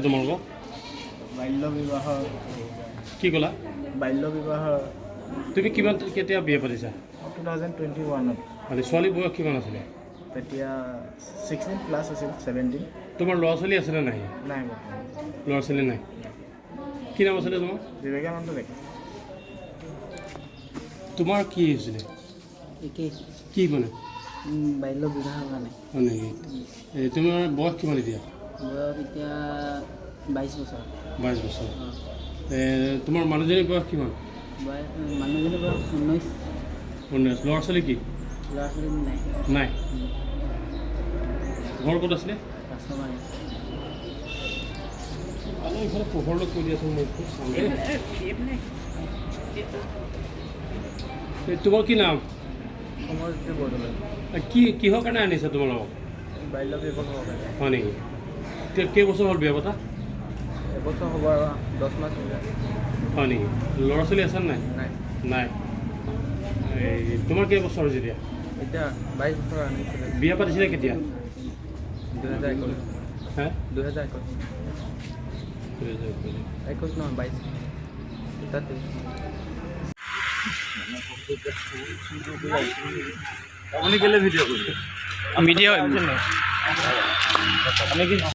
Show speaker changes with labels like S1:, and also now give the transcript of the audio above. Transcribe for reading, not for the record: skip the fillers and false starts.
S1: তোমালোকক
S2: বাল্য বিবাহৰ।
S1: কি ক'লা?
S2: বাল্য বিবাহৰ।
S1: তুমি কিমান, কেতিয়া বিয়া পাতিছা?
S2: 2021ত।
S1: মানে ছোৱালীৰ বয়স কিমান আছিলে?
S2: তেতিয়া 16 প্লাছ আছিল, 17।
S1: তোমাৰ ল'ৰা ছোৱালী আছেনে নাই?
S2: নাই বৰ্তমান।
S1: ল'ৰা ছোৱালী নাই। কি নাম আছিলে তোমাৰ?
S2: বিবেকানন্দ ডেকা।
S1: তোমাৰ কি হৈছিলে?
S3: একেই।
S1: কি মানে?
S3: বাল্য বিবাহৰ কাৰণে।
S1: হয় নেকি? এই তোমাৰ বয়স কিমান এতিয়া?
S3: বয়স এতিয়া 22 বছৰ।
S1: 22 বছৰ।
S3: অঁ।
S1: তোমাৰ মানুহজনীৰ বয়স কিমান?
S3: বয়স, মানুহজনীৰ বয়স 19।
S1: 19। ল'ৰা ছোৱালী কি?
S3: ল'ৰা ছোৱালী নাই।
S1: নাই। ঘৰ ক'ত আছিলে?
S3: কাছমাৰী।
S1: অলপ ইফালে পোহৰলৈ কৈ দিয়াচোন, মই খুব চাম দেই। এই তোমাৰ কি নাম?
S2: সমৰজ্যোতি বৰদলৈ।
S1: কি কিহৰ কাৰণে আনিছা তোমালোকক?
S2: বাল্য বিবাহৰ কাৰণে।
S1: হয় নেকি? কেইবছৰ হ'ল বিয়া পতা?
S2: এবছৰ হ'ব আৰু 10 মাহ হৈছে।
S1: হয় নেকি? ল'ৰা ছোৱালী আছে নাই?
S2: নাই।
S1: নাই। এই তোমাৰ কেইবছৰ হৈছে এতিয়া?
S2: এতিয়া 22 বছৰ আনিছিলে।
S1: বিয়া পাতিছিলে কেতিয়া?
S2: 2021।
S1: হে?
S2: 2021।
S1: 2021।
S2: 21 নহয়, 22, এতিয়া 23।
S1: আপুনি কেলে ভিডিঅ' কৰিছে?
S4: মিডিয়া।
S1: আমি কি